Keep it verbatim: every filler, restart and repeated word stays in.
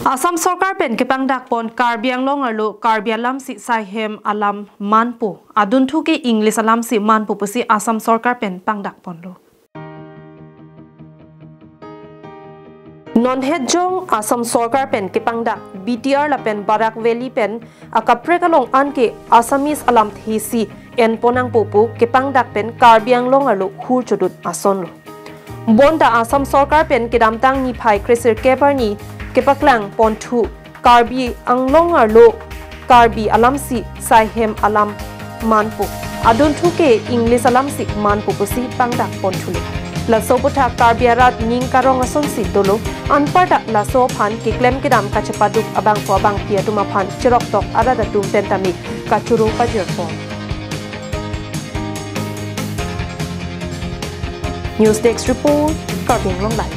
Assam Sorkar pen kepangdak pon Karbi Anglong arlo Karbi alamsi saihem alam manpo. Adunthu ke English alamsi manpo pusi Assam Sorkar pen pangdak ponlo. Non het jong Assam Sorkar pen kepangdak B T R lapen Barak Valley pen akaprek along anke Assamese alamthe si en pon nangpo pu kepangdak pen Karbi Anglong arlo hur chodun asonlo. Bonta Assam Sorkar pen kedamtang niphai kresirkep arni kepaklang ponthu Karbi Anglong arlo Karbi alamsi saihem alam manpo. Adunthu ke English alamsi manpo pusi pangdak ponthulo. Laso aputhak Karbi arat ning karong asonsi dolo, anparta laso aphan keklem kedam kachepaduk abangpo abangpi atum aphan cheroktok arat atum pen tame kachoro pajirpo. News Desk Report, Karbi Anglong Live.